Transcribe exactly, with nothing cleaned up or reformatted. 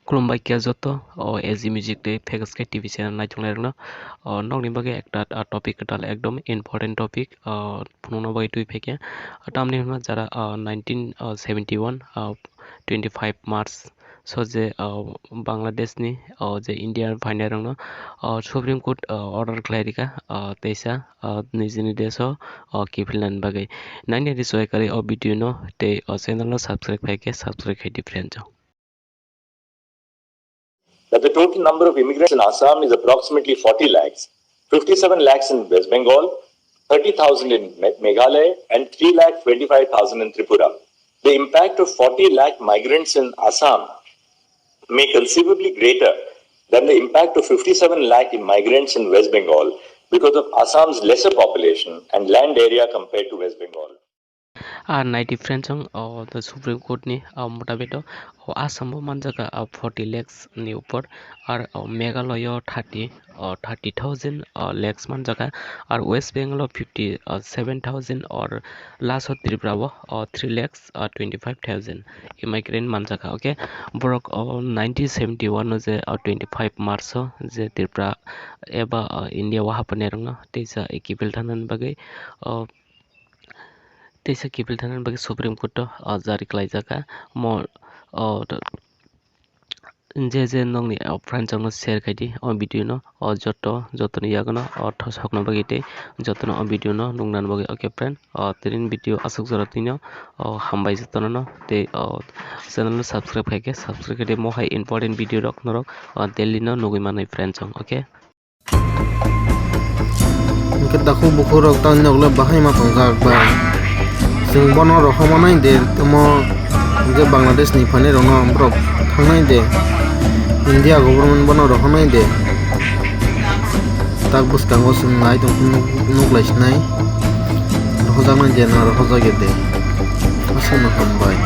Khulumbai khe joto, o, A G Music tei Phegas khe T V channel naithoknairokno. O, nokni bagwi ekta, a, topic kwtal, ekdom important topic, o, phunukna bagwi twi phaikha. Tamni hwnba jara, o, nineteen seventy one, o, twenty five March so je, o, Bangladesh ni, o, je India phainairokno, o, Supreme Court, o, order khlai rikha, o, teisa, o, nijini desh o, o, kiphilnani bagwi. Nangni ri soikarwi o video no tei o channel no subscribe khaikhe subscribe khaidi friend. That the total number of immigrants in Assam is approximately forty lakhs, fifty-seven lakhs in West Bengal, thirty thousand in Me-, Meghalaya, and three lakh twenty-five thousand in Tripura. The impact of forty lakh migrants in Assam may conceivably greater than the impact of fifty-seven lakh migrants in West Bengal because of Assam's lesser population and land area compared to West Bengal. Ar nai difference ang, o, the Supreme Court ni, o, motabito, o, Assam bo manjaka, o, forty lakhs ni upor, ar, o, Meghalaya o thirty, o, thirty thousand, o, lakhs manjaka, ar West Bengal o fifty seven thousand, or last o Tripura o, o, three lakhs, o, twenty five thousand immigrant manjaka, okay? Borok, o, nineteen seventy one o je, o, twenty five March o je Tripura eba, o, India o hapnai rokno teisa kiphil thanani bagwi, o, teisa kiphil thanani bagwi Supreme Court o, o, jari khlaijak kha. Mo, o, to, je je nokni, o, friend rokno share khaidi o video no, o, joto, jotoni yagono, o, thosokna bagwi tei jotono o video no nuknani bagwi. Okay friend, o, tini video aswk jora tino, o, hambai jotono no tei, o, channel no subscribe khaikhe subscribe khaidi, mo hai important video rok norok, o, daily no nugwi manwi friend rok, okay? Hwnkhe takhuk bukhuk rok tang nok le bahai ma tongjak ba. Chwng bono rohorma nai de, tamo hwnkhe Bangladesh ni phainai rok no borok thangnai de. India government bono rohornai de. Tak bwskango chwng nai tong nuk, nuk lai sinai. Rohorjak nai de na rohorjak ya de. Aswk no hambai.